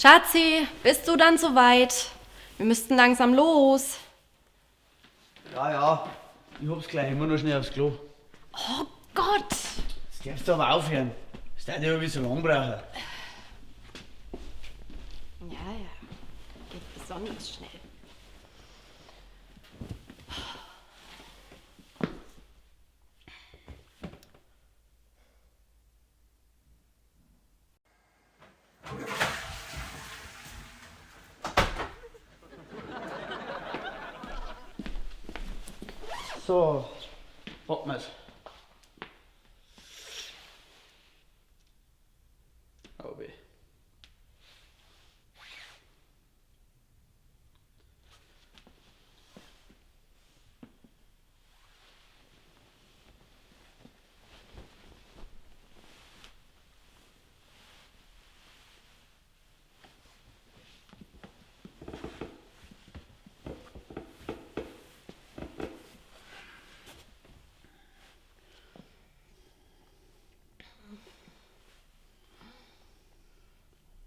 Schatzi, bist du dann soweit? Wir müssten langsam los. Ja, ja, ich hab's gleich immer noch schnell aufs Klo. Oh Gott! Jetzt darfst du aber aufhören. Das darf ja so lang brauchen. Ja, ja. Geht besonders schnell. So, packen wir's. Oh weh.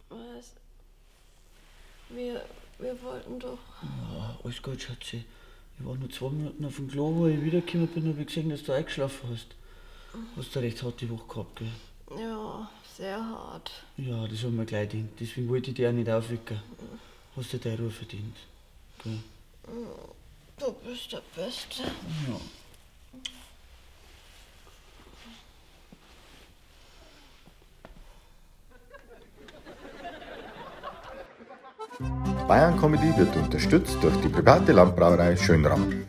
Was? Wir wollten doch. Ja, alles gut, Schatzi. Ich war nur 2 Minuten auf dem Klo, wo ich wiedergekommen bin, hab ich gesehen, dass du eingeschlafen hast. Hast du eine recht harte Woche gehabt, gell? Ja, sehr hart. Ja, das hab ich mir gleich gedacht. Deswegen wollte ich dich auch nicht aufwecken. Hast du deine Ruhe verdient. Gell? Du bist der Beste. Ja. Bayern Comedy wird unterstützt durch die private Landbrauerei Schönram.